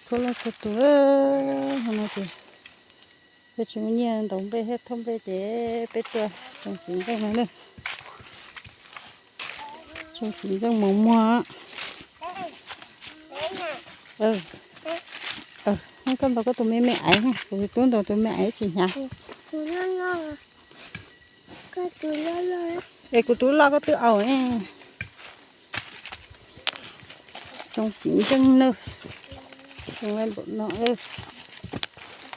Khaub loj txhua tus, hmo no ces peb tsis muaj nyiaj ntaus nplej thiab thauj nplej ces peb tuaj tsoom txiv ntxeej no na. Tsoom txiv ntxeej mos muag. Koj ntaus koj tus me me aiv, kuv twb ntaus tus me aiv tsis hnyav. Es kuv tus loj koj twb aus. Tsoom txiv ntxeej nawb, tsoom lawm npaum no.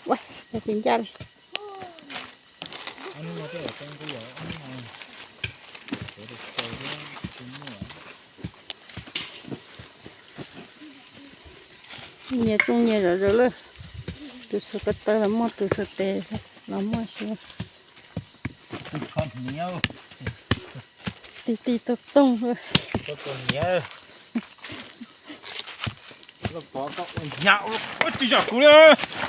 Ua, tsis ncaj li. Nyias tsooj nyias zom zaws lawm. Tus xuas ko taw los muaj, tus xuas tes los muaj xwb. Ti ti tooj tooj. Ua tsis zam kuv li.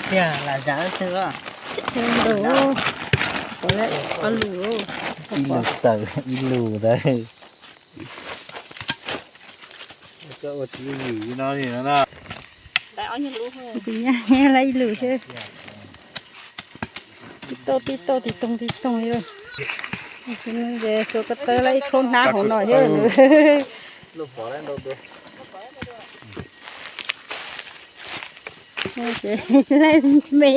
Tiag, lam zam twg. Ib lus tawm ib lus ntawd. Tus nyab lab ib lus xwb. Tib tauj tib tauj tib tooj tib tooj li. Ces xuas ko taw lab ib khaub hnab hauv no thiab. Ces lab me.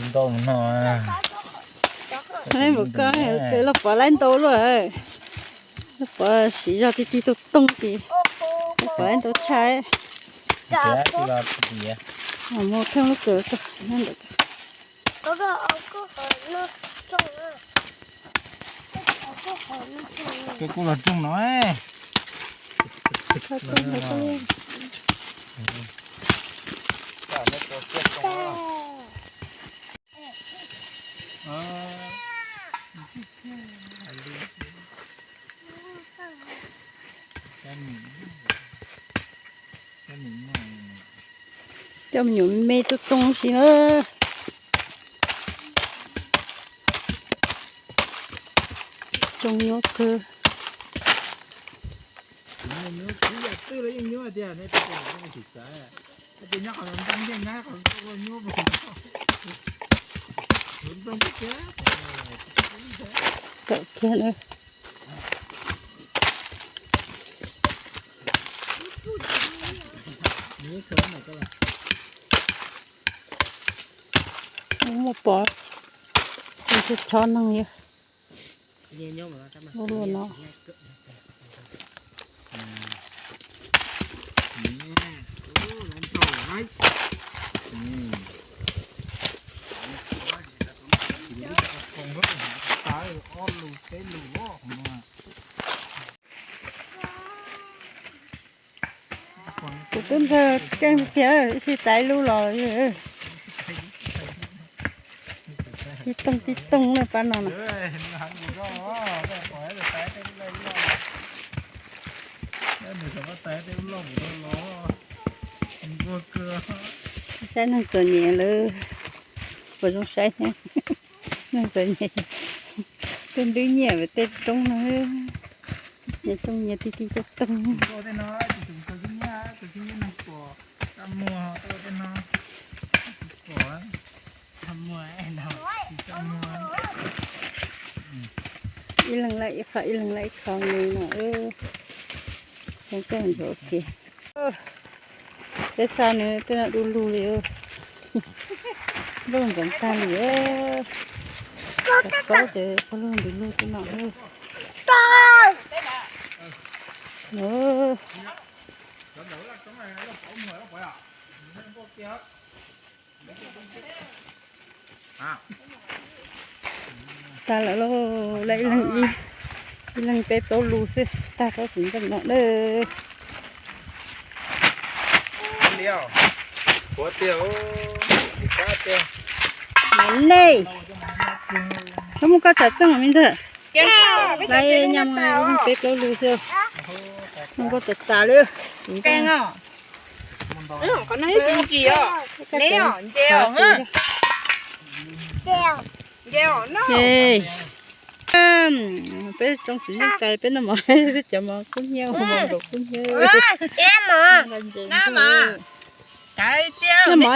Ntau no. Lab npaum ko, Lauj Pov lab ntau luaj. Lauj Pov siv zog ti ti tooj tooj ces Lauj Pov lab ntau tshaj. Mus thawj lub kawm ntawm. Kuv los rooj no. Coj me nyuam me me tooj tooj si na. Tooj nyuaj kawg. Tawm kiag na. Muaj pov, chob neeg yog ua luaj no. Kuv twb ntsawg keej thiab, ib sij txais lub los tib tooj tib tooj na pab no na. Saib neeg txom nyem lawm, puas zoo saib thiab. Neeg txom nyem, tej nrwb nyiaj tej roob no, nyias tsooj nyias ti ti tooj tooj. Ib leeg lawm ib qho, ib leeg lawm ib qho li no. Tsoom koj ntsuav ua ke. Peb xa nws tej no du lug li. Lub ntxeev tag li. Paub ces pog lug ntws lug tej no. Tag lawm lauj, lawv ib leeg ib, ib leeg peb plaub lus xwb, tag txob txiv npeej no na. Nej, koj muab koj tsam txeej me ntxawg. Lawv ib leeg peb plaub lus xwb. Muab koj tsam tas lawm. Peb tsoom txiv neej tsa peb noj mov, peb cov mov kub hnyiab, mov nplaum kub hnyiab. Noj mov,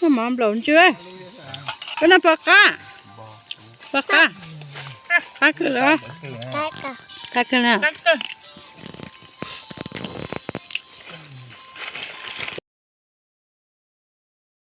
noj mov nplaum ntsw. Koj noj pom qab, pom qab, qab kawg los, qab kawg na.